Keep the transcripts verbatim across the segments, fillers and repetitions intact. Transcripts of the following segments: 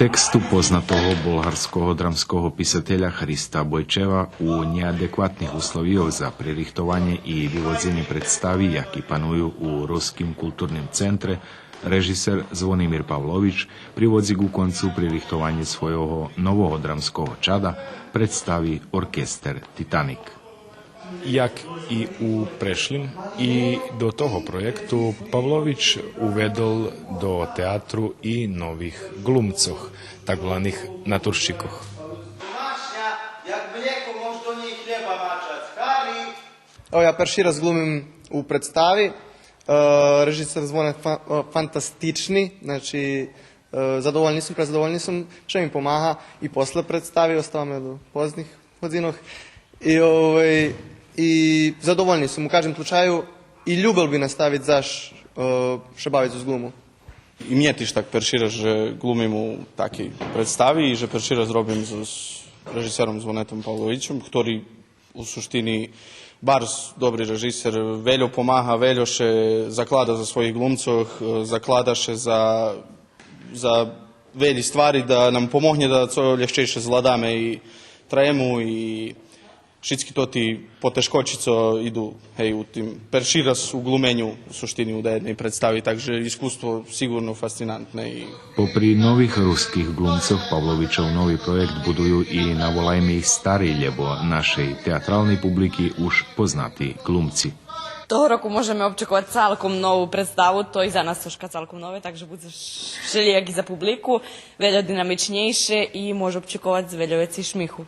Тексту познатого болгарского драмского писателя Христа Бойчева у нєадекватних условийох за пририхтованє и виводзенє представи, яки паную у Руским културним центре, режисер Звонимир Павлович приводзи ку концу пририхтованє свойого нового драмского чада, представи Оркестер Титаник. Як и у прешлим, и до того проєкту Павлович уведол до театру и нових глумцох, так воланих натурщикох. Як млєко, мож до нєй хлєба мачац. Хари! Ево, я перши раз глумим у представи. Е, режисер Звоне фа-, е, фантастични, значи, е, задовольни сом, презадовольни сом, ше ми помага и после представи, оставаме до позних годзинох. И, овай, и задовольни сом у каждим случаю и любел би наставиц заш, е, ше бавиц з глуму. И мнє тиж так перши раз же глумим у такей представи и же перши раз робим з, з режисером Звонетом Павловичом, хтори у суштини барз добри режисер, вельо помага, вельо ше заклада за своїх глумцох, е, заклада ше за, за велї ствари да нам помогнє да цо лєгчейше звладаме и трему и шицки тоти потешкочи цо иду, гей, у тим перши раз у глуменю у суштини у даєдней представи, так же искуство сиґурно фасцинантне и Попри нових руских глумцох, Павловичов нови проєкт будую и, наволайме их, стари, лєбо нашей театралней публики уж познати глумци. Того року можеме очековац цалком нову представу, то и за нас цошка цалком нове, так же будзе вшелїяк и за публику, вельо динамичнєйше и може очековац вельо вецей шмиху.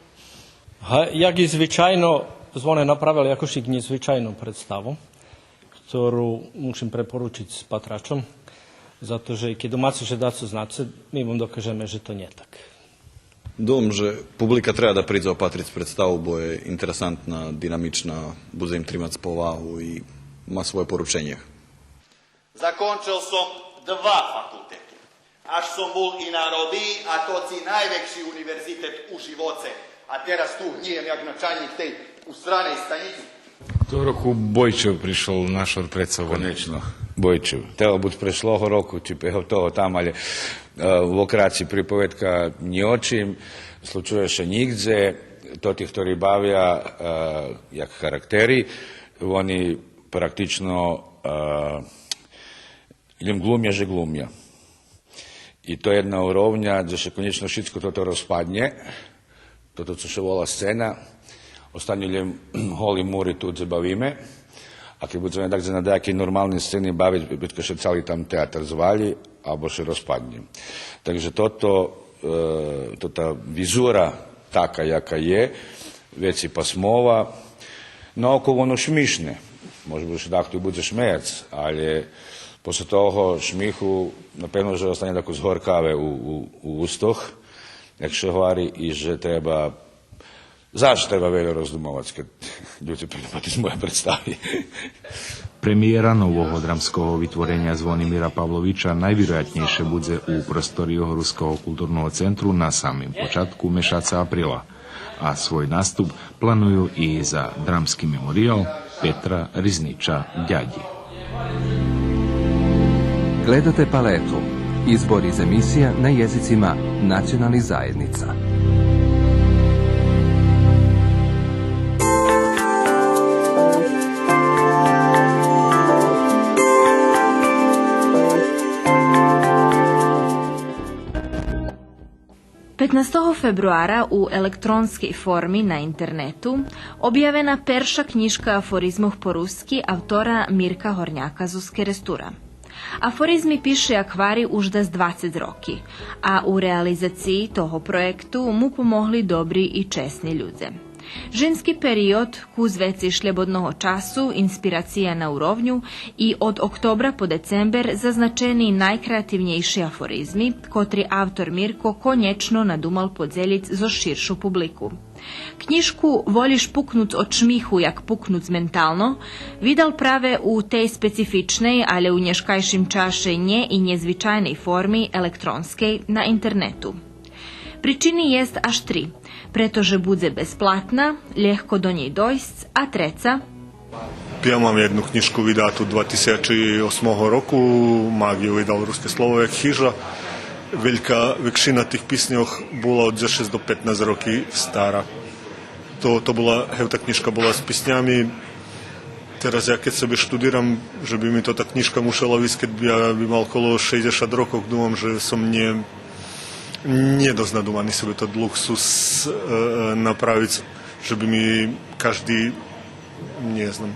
Га, як и звичайно, Звоне направел якуш и нєзвичайну представу, хтору мушим препоручиц патрачом, зато же кед у Маци же дацо знаце, ми вам докажеме же то нє так. Думам же публика треба да придзе опатриц представу, бо є интересантна, динамична, будзе им тримац повагу и ма своє порученє. Закончел сом два факултети. Аж сом бул и на робиї, а то ци найвекши универзитет у живоце. А тераз ту гниєм як началнїк тей устраней станїци. Того року Бойчев пришол на шор представу. Конечно. Бойчев. Требал буц прешлого року, ци пе-, того там, але, е, во краци приповедка нї о чим, случує ше нїґдзе, тоти хтори бавя, е, як характери, вони практично, е, лєм глумя же глумя. И то єдна уровня, дзе ше конєчно шицко тото розпаднє, тото цо ше вола сцена, останю лєм голи мури ту дзе бавиме, а кед будземе так дзе на даякей нормалней сцени бавиц, битко ше цали там театер звали, або ше розпаднє. Так же тото, е, тота визура така яка є, вецей пасмова, наокол воно шмишне. Може буц ше дахто и будзе шмеяц, але после того шмиху, напевно, же останє тако згоркаве у, у, у устох, як ше гвари, и же треба, заш треба вельо роздумовац, кед людзе приду патриц мойо представи. Премиєра нового драмского витвореня Звонимира Павловича найвироятнєйше будзе у просторийох Руского културного центру на самим початку мешаца априла, а свой наступ планую и за Драмски мемориял Петра Ризнича Дядї. Gledate Paletu, izbor iz emisija na jezicima nacionalnih zajednica. Петнастого фебруара у електронскей форми на интернету обявена перша кнїжка афоризмох по руски автора Мирка Горняка зоз Керестура. Афоризми пише як гвари уж дас двацец роки, а у реализациї того проєкту му помогли добри и чесни людзе. Женски период, кус вецей шлєбодного часу, инспирация на уровню и од октобра по децембер зазначени найкреативнєйши афоризми, котри автор Мирко конєчно надумал подзелїц зоз ширшу публику. Кнїжку Волїш пукнуц од шмиху як пукнуц ментално видал праве у тей специфичней, але у нєшкайшим чаше нє и нєзвичайней форми електронскей на интернету. Причини єст аж три. Прето же будзе безплатна, лєгко до нєй дойсц, а треца. Я мам єдну кнїжку видату два тисячи осмого року, мак ю видал Руске слово як хижа. Велька векшина тих писньох була од дзешец до петнац роки стара. То, то була, гевта кнїжка була з писнями. Тераз я кед себе штудирам, же би ми тота кнїжка мушела висц кед би я би мал коло шейдзешат рокох, думам же сом нє, нє досц надумани себе тот луксус, е, е, направиц, же би ми кажди, нє знам,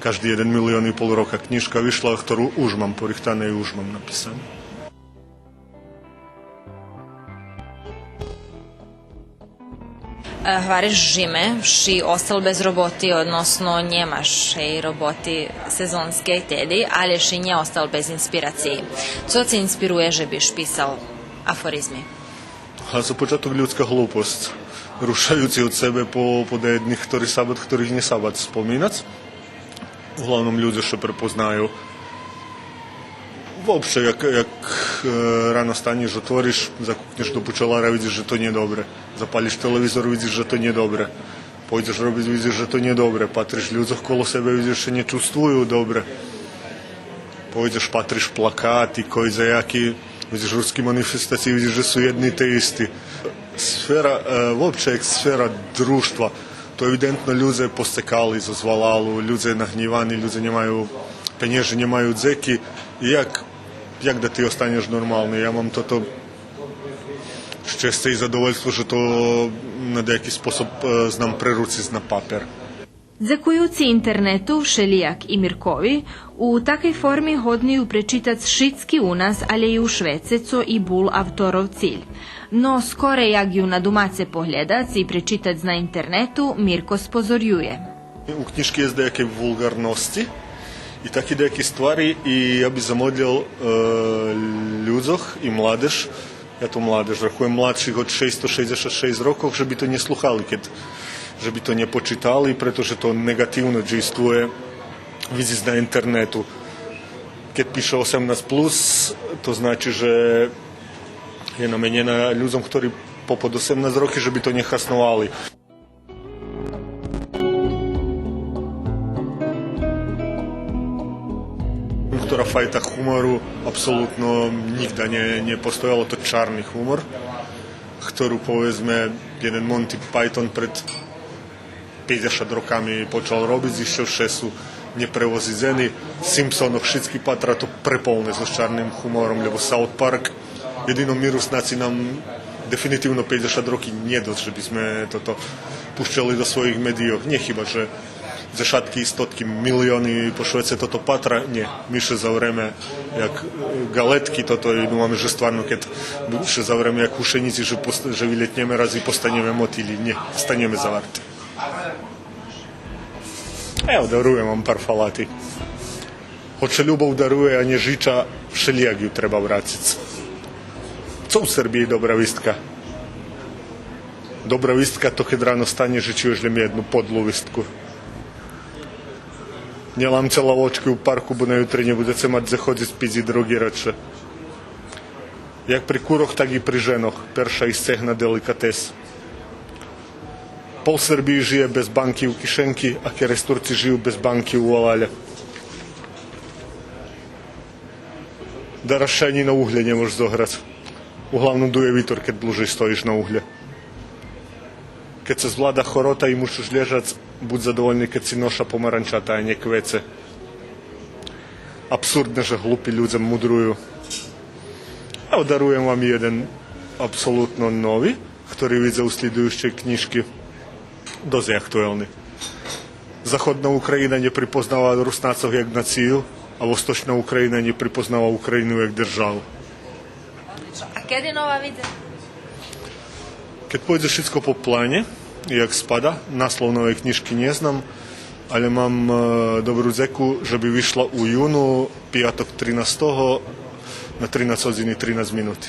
кажди єден милион и пол рока кнїжка вишла, хтору уж мам порихтане и уж мам написане. Е, гвариш жиме, ши остал без роботи, односно нємаш, гей, роботи сезонскей теди, алє ши нє остал без инспирациї. Цо це инспирує же биш писал афоризми? А за початок людска глупосц, рушаюци од себе по, по даєдних хтори сабат, хторих нє сабат споминац. Углавном людзе ше препознаю. Вообще, як, як, е, рано станєш, отвориш, закукнєш до пучелара, видзиш же то нє добре. Запалиш телевизор, видзиш же то нє добре. Пойдзеш робиц, видзиш же то нє добре. Патриш людзох коло себе, видзиш же ше нє чувствую добре. Пойдзеш, патриш плакати, кой за яки, видзиш руски манифестациї, видзиш же су єдни те исти. Сфера, е, вообще як сфера дружтва, то евидентно людзе посцекали зоз валалу, людзе нагнївани, людзе нє маю пенєжи, нє маю дзеки. И як, як да ти останєш нормални? Я мам тото щесце и задовольство же то на даяки способ, е, знам преруциц на папер. Дзекуюци интернету, вшелїяк и Миркови, у такей форми годни ю пречитац шицки у нас, алє и у швеце, цо и бул авторов циль. Но скорей як ю на думаце поглєдац и пречитац на интернету, Мирко спозорює. У кнїжки єст даякей вулґарносци и таки даяки ствари, и я би замодлєл, е, людзох и младеж, я ту младеж рахуєм, младших од шейсто шейдзешат шейсц рокох, же би то нє слухали, кед, же би то нє почитали, прето же то неґативно дзействує видзиц на интернету. Кед пише осемнац плюс, то значи же є наменєна людзом хтори попод осемнац роки, же би то нє хасновали. Хтора файта гумору апсолутно нїґда нє, нє постояла, то чарни гумор, хтору, поведзме, єден Монти Пайтон пред пейдзешат роками почал робиц, ище вше су нєпревозидзени. Симпсонох шицки патра, то преполне зоз чарним гумором, лєбо Саут Парк. Єдино ми Руснаци нам дефинитивно пейдзешат роки нє досц же бизме тото пущели до своїх медийох. Нє хиба же дзешатки и стотки милиони по швеце тото патра, нє. Ми ше завреме як, е, ґалетки тото и думаме же стварно кед ше завреме як гушенїци же пост-, же вилєтнєме раз и постанєме мотилї. Нє, останєме заварти. Ево, даруєм вам пар фалати. Гоч ше любов дарує, а нє жича, вшелїяк ю треба врациц. Цо у Сербиї добра вистка? Добра вистка то кед рано станєш и чуєш лєм єдну подлу вистку. Нє ламце лавочки у парку, бо на ютре нє будзеце мац дзе ходзиц, пиц и дрогират ше. Як при курох, так и при женох. Перша и сцегна деликатес. Пол Сербиї жиє без банки у кишенки, а Керестурци жию без банки у валалє. Дараз ше анї на углє нє мож зограц. Углавном дує витор кед длужей стоїш на углє. Кед цо звлада хорота и мушиш лєжац, будз задовольни кед ци ноша помаранчата, а нє квеце. Апсурдне же глупи людзе мудрую. А даруєм вам єден апсолутно нови, хтори видза у шлїдуюцей кнїжки. Досц є актуелни. Заходна Україна нє припознала Руснацох як нацию, а Восточна Україна нє припознала Україну як державу. А кеди нова видзе? Кед пойдзе шицко по планє, як спада, наслов новей кнїжки нє знам, алє мам, е, добру дзеку же би вишла у юну, пияток тринастого, на тринац годзин и тринац минути.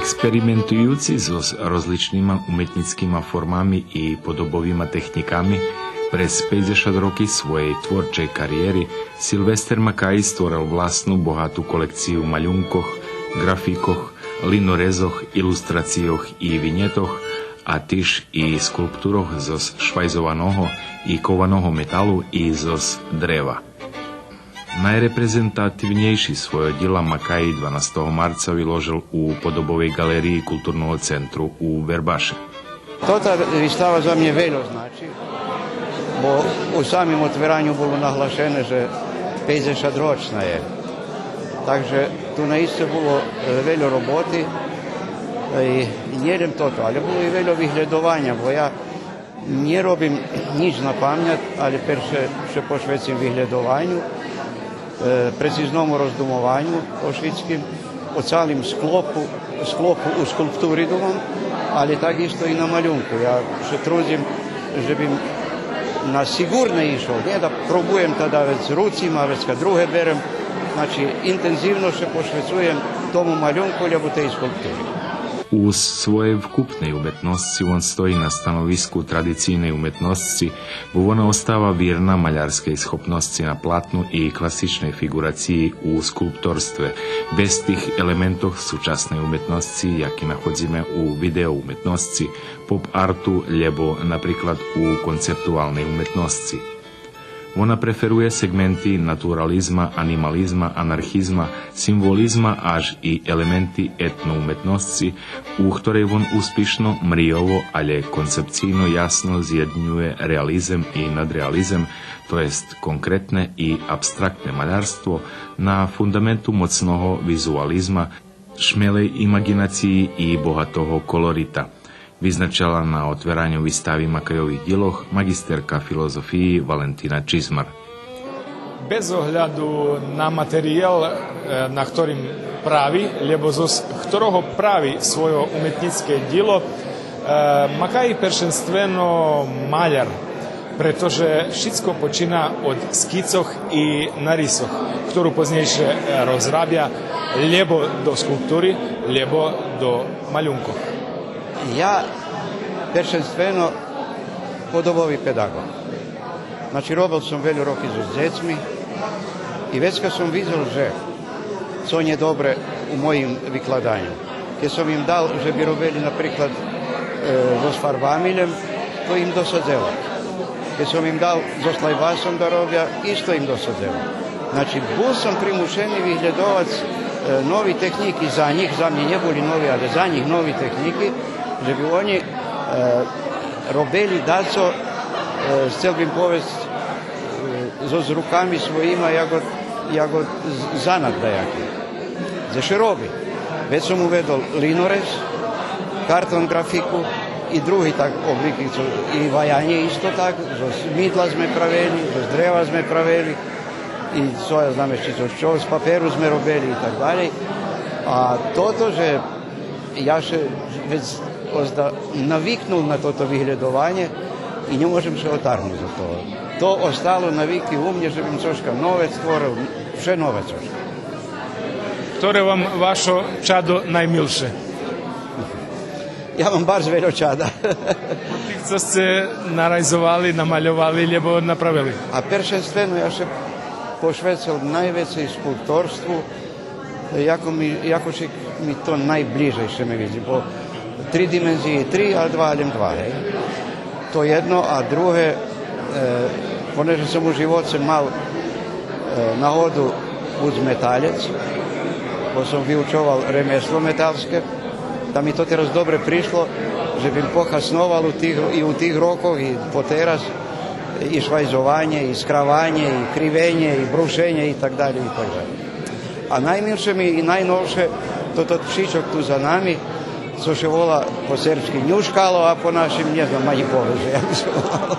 Експериментуюци зоз розличнима уметнїцкима формами и подобовима технїками, през пейдзешат роки своєй творчей кариєри Силвестер Макаї створел власну богату колекцию малюнкох, ґрафикох, линорезох, илустрацийох и винєтох, а тиж и скулптурох зоз швайзованого и кованого металу и зоз древа. Найрепрезентативнєйши свойо дїла Макаї дванастого марца виложел у Подобовей ґалериї Културного центру у Вербаше. Тота вистава за мнє вельо значи, бо у самим отвераню було наглашене же пейдзешатрочна є. Так же ту наисце було, е, вельо роботи, е, и нє лєм тото, але було и вельо виглєдованя, бо я нє робим нїч на памнят, але перше ше пошвецим виглєдованю, е, прецизному роздумованю о шицким, о цалим склопу, склопу у скулптури, думам, але так исто и на малюнку. Я ше трудзим же бим на сиґурне ишол, нє да пробуєм та да вец руцима, вецка друге берем, значи, интензивно ше пошвецуєм тому малюнку, лєбо тей скулптури. У своєй вкупней уметносци вон стої на становиску традицийней уметносци, бо вона остава вирна малярскей схопносци на платну и класичней фиґурациї у скулпторстве, без тих елементох сучасней уметносци, яки находзиме у видеоуметносци, поп-арту, лєбо, наприклад, у концептуалней уметносци. Вона преферує сегменти натурализма, анимализма, анархизма, символизма, аж и елементи етноуметносци, у хторей вон успишно, мрийово, але концепцийно ясно зєднює реализем и надреализем, то єст конкретне и абстрактне малярство на фундаменту моцного визуализма, шмелей имаґинациї и богатого колорита, визначела на отвераню вистави Макайових дїлох маґистерка филозофиї Валентина Чизмар. Без огляду на материял, е, на хторим прави, лєбо зоз хторого прави свойо уметнїцке дїло, е, Макаї першенствено маляр, прето же шицко почина од скицох и нарисох, хтору познєйше, е, розрабя лєбо до скулптури, лєбо до малюнкох. Я першенствено подобови педаґоґ. Значи, робел сом вельо роки зоз дзецми и вецка сом видзел же цо нє добре у моїм викладаню. Кед сом им дал же би робели, наприклад, е, зоз фарбами лєм, то им досадзело. Кед сом им дал зоз лайбасом да робя, исто им досадзело. Значи, бул сом примушени виглєдовац, е, нови технїки за нїх, за мнє нє були нови, але за нїх нови технїки, же би они, е, робели дацо, е, сцел бим повесц, е, зоз руками своїма, як од, як од з-, занат даяки. Же ше роби. Вец сом уведол линорез, картон ґрафику и други так облики, цо, и ваянє исто так, зоз мидла зме правели, зоз древа зме правели, и цо я знам ище цо, цо, з паперу зме робели и так далєй. А тото же я ше вец озда навикнул на тото виглєдованє и нє можем ше отаргнуц од того. То остало навики у мнє, же бим цошка нове створел, вше нове цошка. Хторе вам вашо чадо наймилше? Я мам барз вельо чада. Тих цо сце нарайзовали, намальовали, лєбо направели? А першенствено я ше пошвецел найвецей скулпторству, яко ми, яко ше ми то найближе ше ми видзи, бо три димензиї три, а два лєм два, гей. То єдно, а друге, е, понеже сом у живоце мал, е, нагоду буц металєц, бо сом виучовал ремесло металске, та ми то тераз добре пришло, же бим похасновал у тих, и у тих рокох, и потераз, и швайзованє, и скраванє, и кривенє, и брушенє, и так далєй, и так далєй. А наймилше ми и найновше то тот пшичок ту за нами, цо ше вола по сербски нюшкало, а по нашим, нє знам, манї повеже, як би ше волало.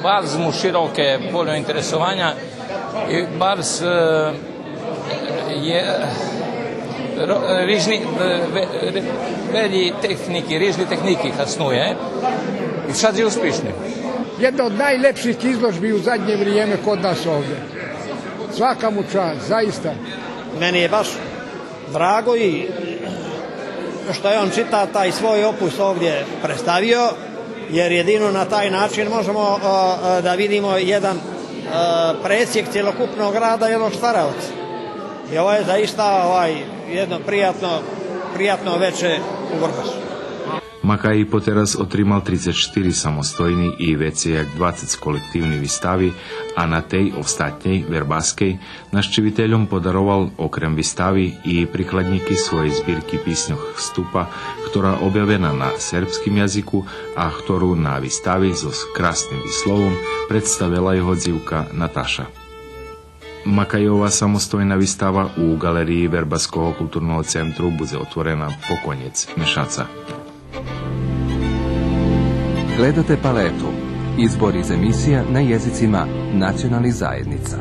Барз му широке полє интересованя и барз, е, є, ро-, рижни, е, ве-, ре-, велї технїки, рижни технїки хаснує и вшадзи успишни. Єдна од найлєпших изложби у заднє вриєме код нас овде. Svaka mu čast, zaista. Meni je baš drago i što je on čitav taj svoj opus ovdje predstavio, jer jedino na taj način možemo, a, a, da vidimo jedan, a, presjek cjelokupnog rada jednog stvaraoca. I ovo je zaista, ovaj, jedno prijatno, prijatno veče u Vrbasu. Макаї потераз отримал трицец штири самостойни и вецей як двацец колективни вистави, а на тей остатнєй, вербаскей, нащивительом подаровал окрем вистави и прикладнїки своєй збирки писньох Ступа, хтора обявена на сербским язику, а хтору на вистави зоз красним висловом представела його дзивка Наташа. Макайова самостойна вистава у ґалериї Вербаского културного центру будзе отворена по конєц мешаца. Gledate Paletu. Izbor iz emisija na jezicima nacionalnih zajednica.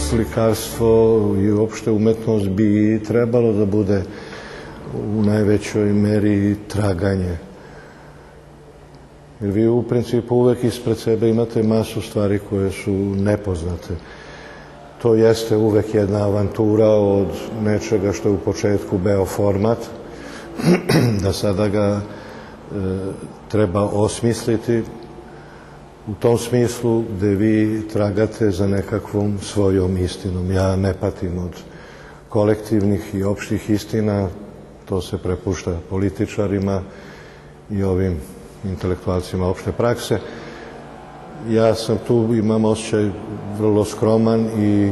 Slikarstvo i uopšte umetnost bi trebalo da bude u najvećoj meri traganje. Jer vi u principu uvek ispred sebe imate masu stvari koje su nepoznate. To jeste uvek jedna avantura od nečega što je u početku beo format, da sada ga, e, treba osmisliti u tom smislu gde vi tragate za nekakvom svojom istinom. Ja ne patim od kolektivnih i opštih istina, to se prepušta političarima i ovim intelektualcima opšte prakse. Ja sam tu, imam osjećaj, vrlo skroman i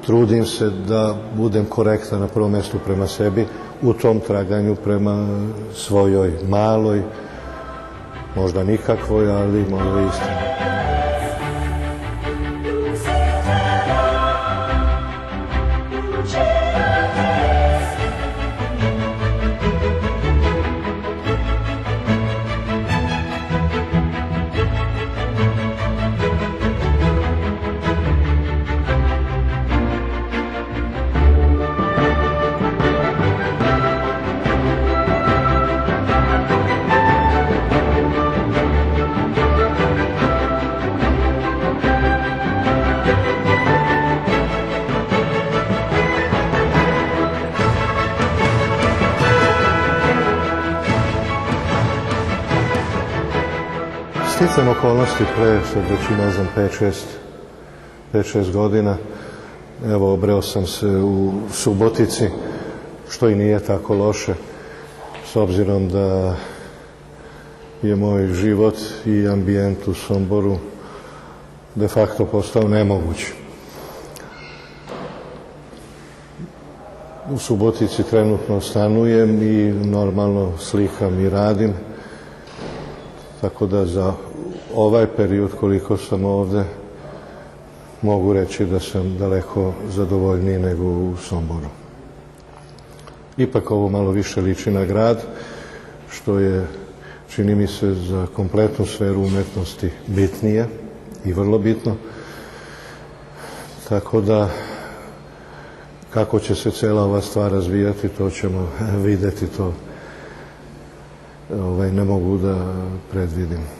trudim se da budem korektan na prvom mestu prema sebi u tom traganju prema svojoj maloj, možda nikakvoj, ali možda istini. Sticajem okolnosti pre, sad već, ne znam, pet, šest, pet, šest godina, evo, obreo sam se u Subotici, što i nije tako loše, s obzirom da je moj život i ambijent u Somboru de facto postao nemoguć. U Subotici trenutno stanujem i normalno slikam i radim, tako da za ovaj period koliko sam ovde mogu reći da sam daleko zadovoljniji nego u Somboru. Ipak ovo malo više liči na grad, što je, čini mi se, za kompletnu sferu umetnosti bitnije i vrlo bitno. Tako da, kako će se cela ova stvar razvijati, to ćemo videti, to, ovaj, ne mogu da predvidim.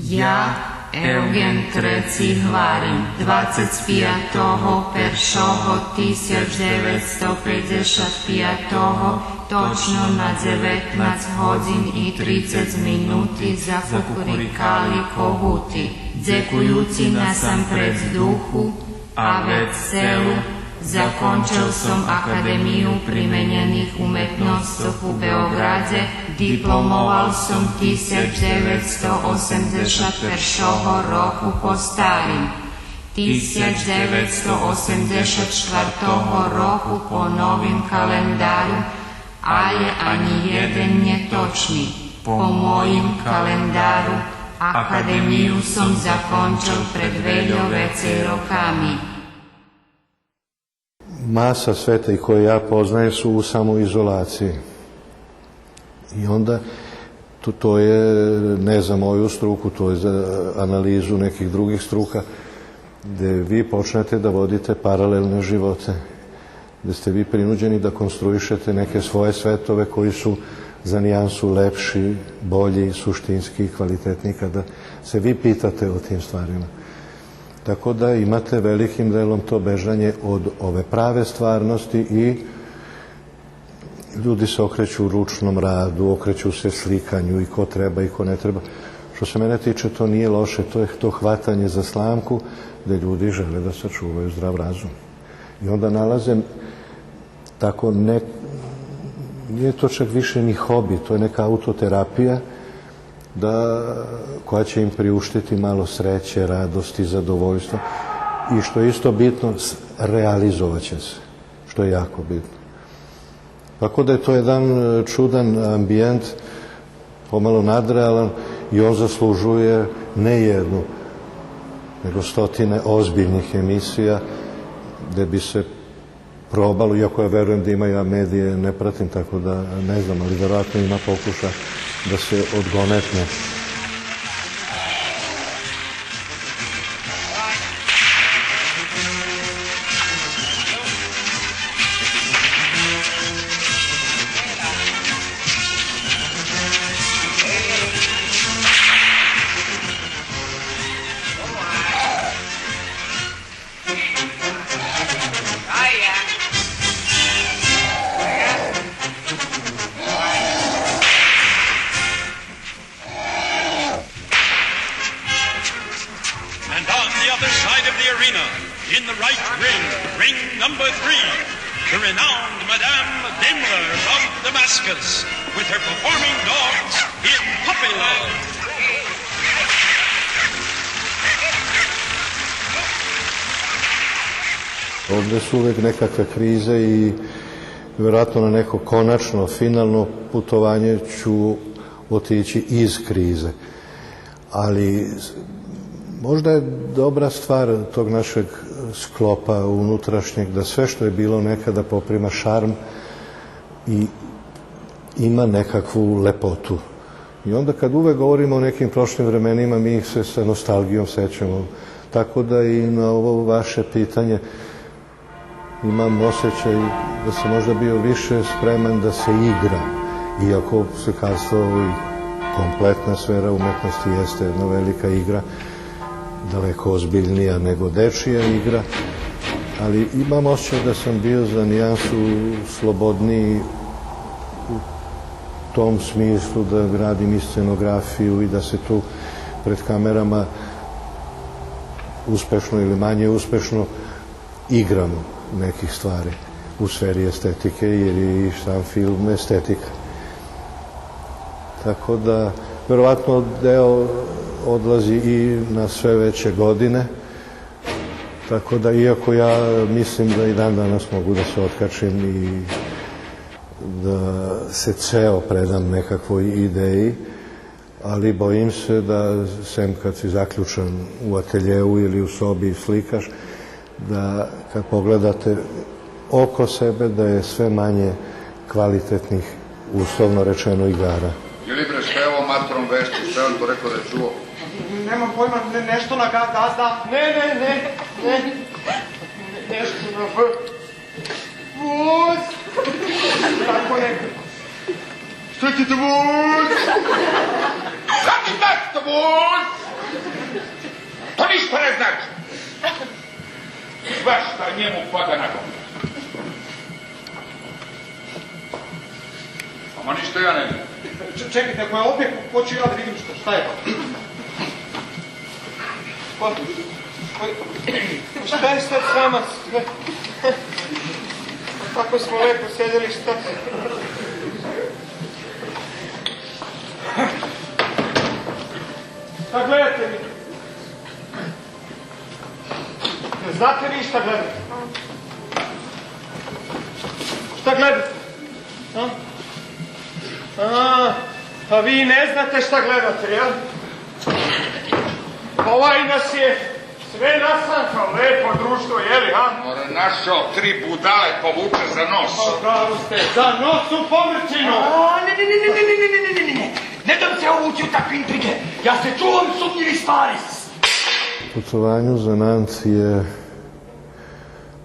Я, Евґен Треци, гварим, двацец пиятого першого тисяч дзеветсто пейдзешат пиятого, точно на дзеветнац годзин и трицец минути закукурикали когути, дзекуюци насампредз духу, а вец целу, закончел сом Академию применєних уметносцох у Беоґрадзе, дипломовал сом тисяч дзеветсто осемдзешат першого року по старим, тисяч дзеветсто осемдзешат штвартого року по новим календару, алє анї єден нє точни. По моїм календару, Академию сом закончел пред вельо вецей роками. Masa sveta i koje ja poznajem su u samoizolaciji. I onda, to, to je, ne za moju struku, to je za analizu nekih drugih struka, gde vi počnete da vodite paralelne živote, gde ste vi prinuđeni da konstruišete neke svoje svetove koji su za nijansu lepši, bolji, suštinski, kvalitetniji, kada se vi pitate o tim stvarima. Tako da imate velikim delom to bežanje od ove prave stvarnosti i ljudi se okreću ručnom radu, okreću se slikanju i ko treba i ko ne treba. Što se mene tiče, to nije loše, to je to hvatanje za slamku gde ljudi žele da sačuvaju zdrav razum. I onda nalaze tako ne-, nije to čak više ni hobi, to je neka autoterapija da, koja će im priuštiti malo sreće, radosti, zadovoljstva i, što je isto bitno, s-, realizovat će se, što je jako bitno. Tako da je to jedan, e, čudan ambijent, pomalo nadrealan, i on zaslužuje ne jednu, nego stotine ozbiljnih emisija gde bi se probalo, iako ja verujem da ima, ja medije ne pratim, tako da ne znam, ali verovatno ima pokuša da se odgonetne. And on the other side of the arena, in the right ring, ring number three, the renowned Madame Daimler of Damascus, with her performing dogs in puppy love. Ovde su uvek nekakve krize i verovatno na neko konačno, finalno putovanje ću otići iz krize. Ali s-, možda je dobra stvar tog našeg sklopa unutrašnjeg da sve što je bilo nekada poprima šarm i ima nekakvu lepotu. I onda kad uvek govorimo o nekim prošlim vremenima, mi ih se sa nostalgijom sećamo. Tako da i na ovo vaše pitanje imam osećaj da sam možda bio više spreman da se igram, iako slikarstvo i kompletna sfera umetnosti jeste jedna velika igra, daleko ozbiljnija nego dečija igra, ali imam osećaj da sam bio za nijansu slobodniji u tom smislu da gradim i scenografiju i da se tu pred kamerama uspešno ili manje uspešno igramo nekih stvari u sferi estetike, jer je i sam film estetika. Tako da, verovatno deo odlazi i na sve veće godine, tako da, iako ja mislim da i dan danas mogu da se otkačim i da se ceo predam nekakvoj ideji, ali bojim se da, sem kad si zaključan u ateljeu ili u sobi i slikaš, da kad pogledate oko sebe, da je sve manje kvalitetnih, uslovno rečeno, igara. Ili bre, šta je ovo matrom vešti, šta je on to rekao da je čuo? Nemam pojma, ne, nešto na ga-, gazda. Ne, ne, ne, ne. Nešto na V. Vuz! Tako neko. Što će te vuz? Što će te vuz? Baš da njemu pada na pamet. Ama ništa ja ne znam. Č-, čekajte, ako je opet počeo, ja da vidim šta, šta je to. Pa, pa, šta je sad s vama? Tako smo lepo sedeli, šta? Šta gledate mi? Ne znate vi šta gledate? Šta gledate? A? A, pa vi ne znate šta gledate, jel? Ovaj nas je sve nasankao, lepo društvo, je li, a? Mora našao tri budale, povuče za nos. Pa u pravu ste, za nos u povrćinu! A, ne, ne, ne. Ne dam se uvući u takve intrige. Ja se čuvam sumnjivih stvari. Putovanju za nas je,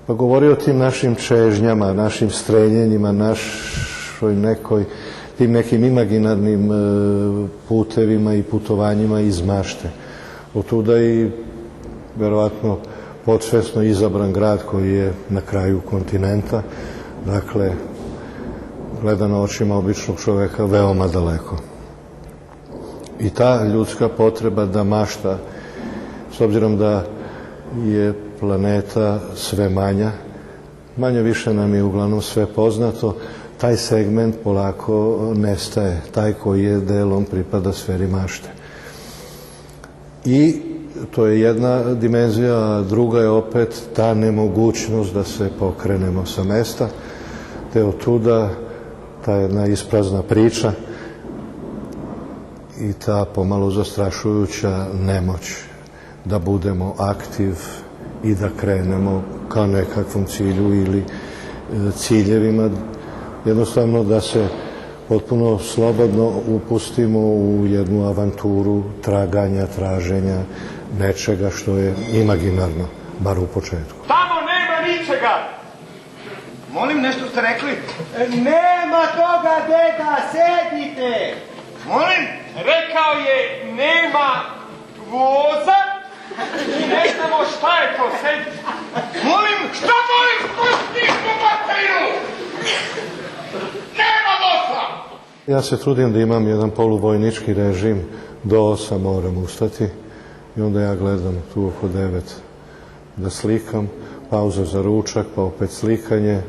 pa, govori o tim našim čežnjama, našim streljenjima, našoj nekoj, tim nekim imaginarnim, e, putevima i putovanjima iz mašte. Otuda i verovatno podsvesno izabran grad koji je na kraju kontinenta, dakle, gledano očima običnog čoveka, veoma daleko. I ta ljudska potreba da mašta, s obzirom da je planeta sve manja, manje više nam je uglavnom sve poznato, taj segment polako nestaje, taj koji je delom pripada sferi mašte. I to je jedna dimenzija, a druga je opet ta nemogućnost da se pokrenemo sa mesta, te otuda ta jedna isprazna priča i ta pomalo zastrašujuća nemoć da budemo aktiv i da krenemo ka nekakvom cilju ili, e, ciljevima, jednostavno da se potpuno slobodno upustimo u jednu avanturu traganja, traženja nečega što je imaginarno, bar u početku. Tamo nema ničega! Molim, nešto ste rekli? Nema toga, deda, sedite! Molim? Rekao je, nema voza i ne znamo šta je to, sedite. Molim? Šta molim? Pusti tu materinu! Nema voza! Ja se trudim da imam jedan poluvojnički režim, do osam moram ustati i onda ja gledam tu oko devet da slikam, pauza za ručak, pa opet slikanje.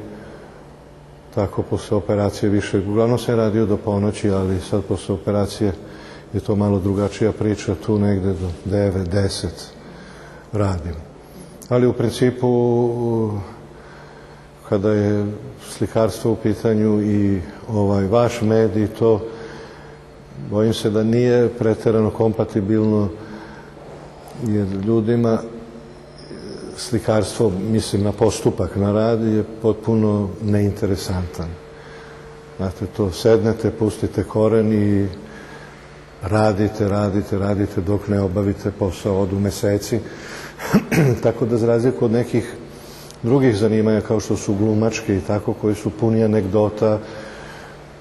Tako posle operacije više. Uglavnom sam radio do ponoći, ali sad posle operacije je to malo drugačija priča, tu negde do devet, deset radim. Ali u principu, kada je slikarstvo u pitanju i ovaj vaš medij, to bojim se da nije preterano kompatibilno, jer ljudima slikarstvo, mislim na postupak, na rad, je potpuno neinteresantan. Znate, to sednete, pustite koren i radite, radite, radite dok ne obavite posao, odu meseci. Tako da, za razliku od nekih drugih zanimanja, kao što su glumačke i tako, koji su puni anegdota,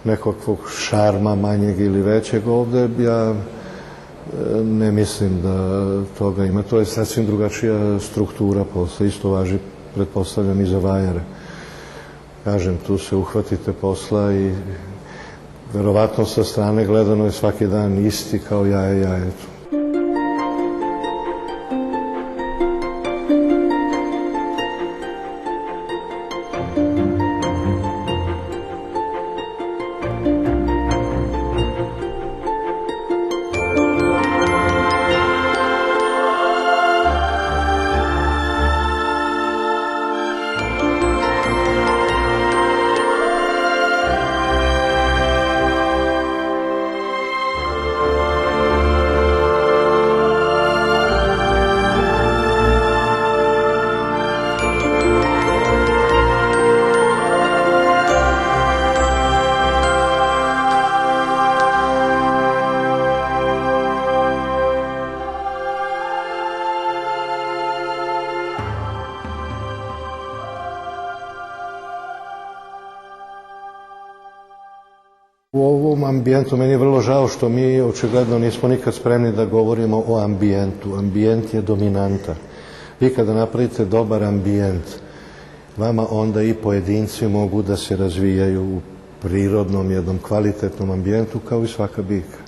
nekakvog šarma manjeg ili većeg, ovde ja, e, ne mislim da toga ima. To je sasvim drugačija struktura posla. Isto važi, pretpostavljam, i za vajare. Kažem, tu se uhvatite posla i verovatno sa strane gledano je svaki dan isti kao jaje jajetu. U ovom ambijentu, meni je vrlo žao što mi očigledno nismo nikad spremni da govorimo o ambijentu. Ambijent je dominanta. Vi kada napravite dobar ambijent, vama onda i pojedinci mogu da se razvijaju u prirodnom jednom kvalitetnom ambijentu kao i svaka biljka.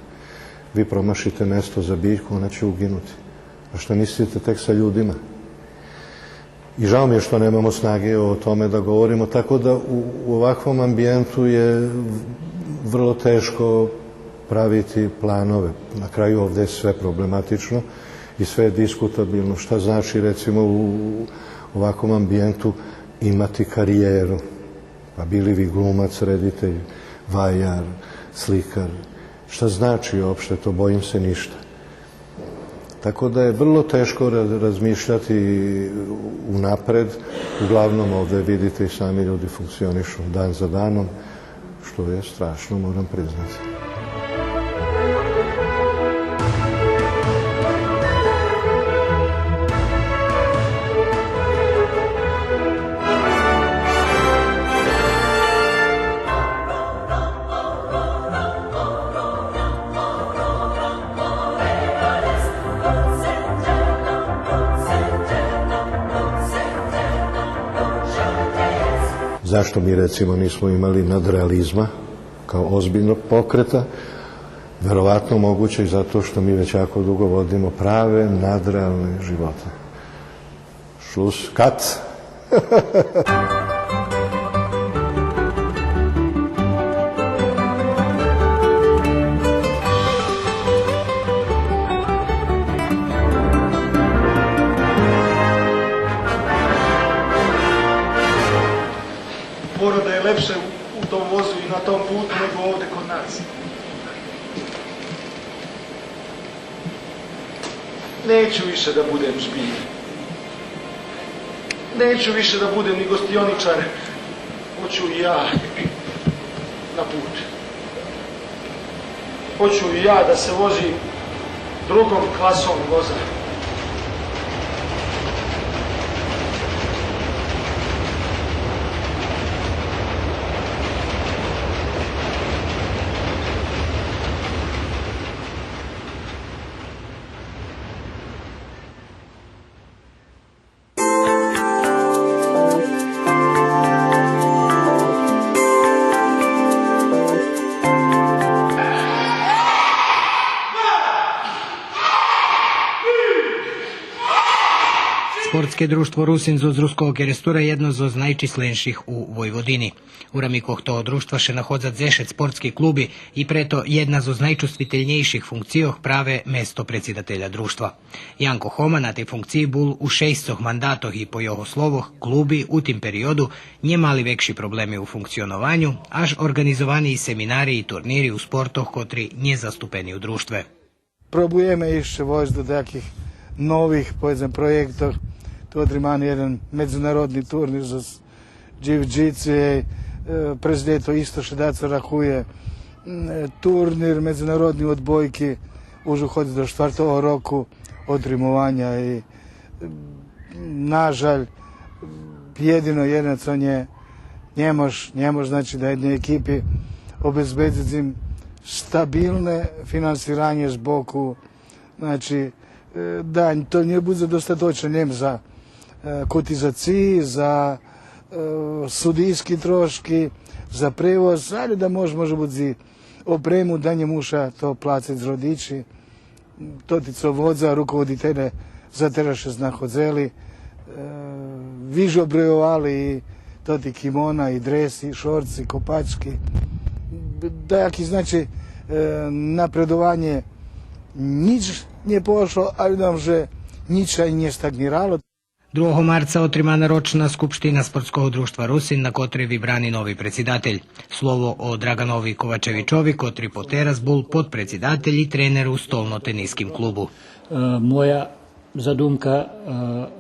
Vi promašite mesto za biljku, ona će uginuti. A šta mislite tek sa ljudima? I žao mi je što nemamo snage o tome da govorimo, tako da u, u ovakvom ambijentu je vrlo teško praviti planove. Na kraju ovde je sve problematično i sve je diskutabilno. Šta znači, recimo, u ovakvom ambijentu imati karijeru? Pa bili vi glumac, reditelj, vajar, slikar, šta znači uopšte to? Bojim se ništa. Tako da je vrlo teško ra-, razmišljati unapred. Uglavnom, ovde vidite i sami, ljudi funkcionišu dan za danom, što je strašno, moram priznati. Zašto mi, recimo, nismo imali nadrealizma kao ozbiljnog pokreta? Verovatno moguće i zato što mi već jako dugo vodimo prave nadrealne živote. Šus, kat. Mora da je lepše u, u tom vozu i na tom putu nego ovde kod nas. Neću više da budem špijun. Neću više da budem ni gostioničar. Hoću i ja na put. Hoću i ja da se vozim drugom klasom voza. Спортске дружтво Русин зоз Руского Керестура єдно зоз найчисленших у Войводини. У рамикох того дружтва ше находза дзешец спортски клуби и прето єдна зоз найчувствителнєйших функцийох праве место предсидателя дружтва. Янко Хома на тей функциї бул у шейсцох мандатох и, по його словох, клуби у тим периоду нє мали векши проблеми у функционованю, аж орґанизовани и семинари и турнири у спортох котри нє заступени у дружтве. Пробуєме ище войсц до таких нових, поведзем, проєктох. Ту отримани єден медзинародни турнир за с-, джиу-джитсу, е, през лєто исто ше дацо рахує, м, е, турнир медзинародни одбойки, уж уходзи до штвартого року отримованя и, м, нажаль, єдино, єдино цо нє, нє мож, нє мож, значи, да єдней екипи обезбедзиц им стабилне финансиранє з боку, значи, е, да то нє будзе достаточне нєм за, е, котизациї, за, е, судийски трошки, за превоз, але да мож, може буц и опрему, да нє муша то плациц родичи. Тоти цо водза, руководителє за тераз ше знаходзели, е, вижобройовали и тоти кимона, и дреси, и шорци, копачки. Даяки, значи, е, напредованє нїч нє пошло, але думам же нїч ше и нє стаґнирало. Другого марца отримана рочна скупштина Спортского дружтва Русин, на котрей вибрани нови предсидатель. Слово о Драганови Ковачевичови, котри потераз бул подпредсидатель и тренер у Столно-тениским клубу. Е, моя задумка,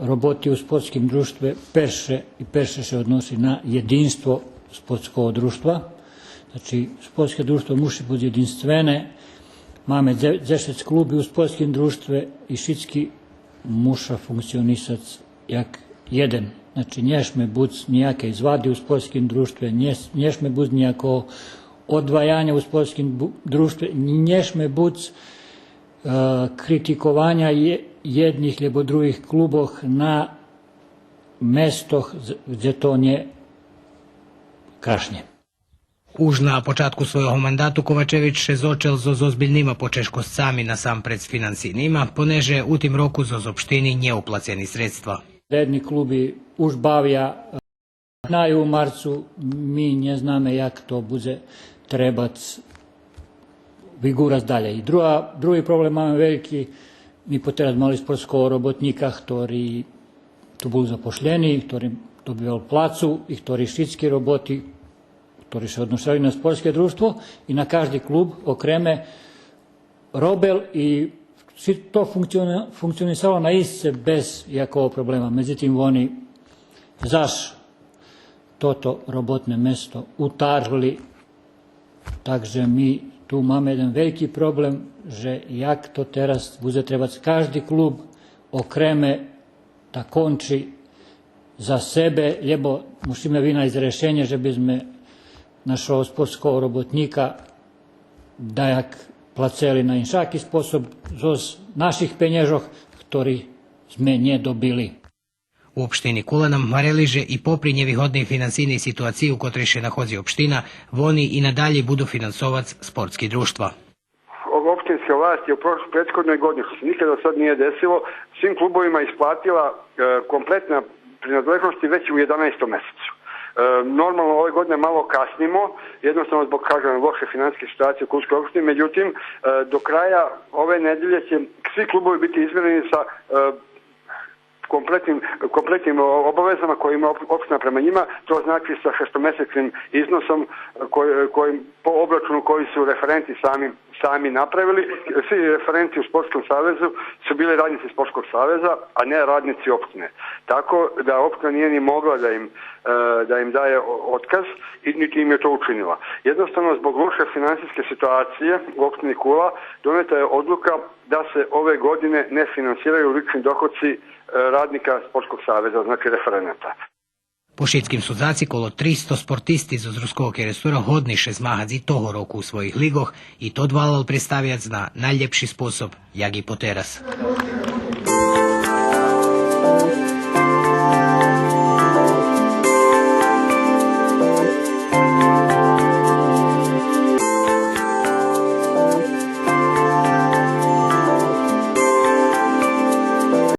е, роботи у спортским дружтве перше и перше ше односи на єдинство спортского дружтва. Значи, спортске дружтво муши буц єдинствене. Маме дзе-, дзешец клуби у спортским дружтве и шицки муша функционисац як єден. Значи, нє шме буц нїяки звади у спортским дружтве, нє, нє шме буц нїякого одваяня у спортским бу-, дружтве, нє шме буц, е, критикованя є-, єдних лєбо других клубох на местох з-, дзе то нє крашнє. Уж на початку свойого мандату Ковачевич ше зочел зоз озбильнима почежкосцами, насампредз финансийнима, понеже у тим року зоз општини нє уплацени средства. Єдни клуби уж бавя, е, на, у марцу, ми нє знаме як то будзе требац вигурац далєй. И друга, други проблем маме вельки, ми потераз мали спортского роботнїка, хтори ту бул запошлєни, хтори добивал плацу и хтори шицки роботи, хтори ше одношали на спортске дружтво и на кажди клуб окреме робел и ши-, то функциони-, функционисало наисце без якого проблема. Медзитим, вони заш тото роботне место утаргли. Так же ми ту маме єден вельки проблем, же як то тераз будзе требац кажди клуб окреме да кончи за себе, лєбо мушиме винайсц решенє же бизме нашого спортского роботнїка даяк плацели на иншаки способ зоз наших пенєжох, хтори зме нє добили. У општини Кула нам гварели же и попри нєвигодней финансийней ситуациї у котрей ше находзи општина, вони и надалєй буду финансовац спортски дружтва. Opštinske vlasti u proš-, prethodnoj godini, što se nikada do sad nije desilo, svim klubovima isplatila, e, kompletna prinadležnost već u jedanaestom mesecu. E, normalno, ove godine malo kasnimo, jednostavno zbog, kažem, loše finansijske situacije u Kulskoj opštini, međutim, e, do kraja ove nedelje će svi klubovi biti izmireni sa, e, kompletnim, kompletnim o-, obavezama koje ima op-, opština prema njima, to znači sa šestomesečnim iznosom, e, koj-, kojim, po obračunu koji su referenti sami, sami napravili. Svi referenti u Sportskom savezu su bili radnici Sportskog saveza, a ne radnici opštine. Tako da opština nije ni mogla da im, e, da im daje o-, otkaz i niti im je to učinila. Jednostavno, zbog loše finansijske situacije u opštini Kula doneta je odluka da se ove godine ne finansiraju lični dohoci, e, radnika Sportskog saveza, znači referenata. По шицким судзаци, коло тристо спортисти зоз Руского Керестура годни ше змагац и того року у своїх лиґох, и тот валал представяц на найлєпши способ, як и потераз.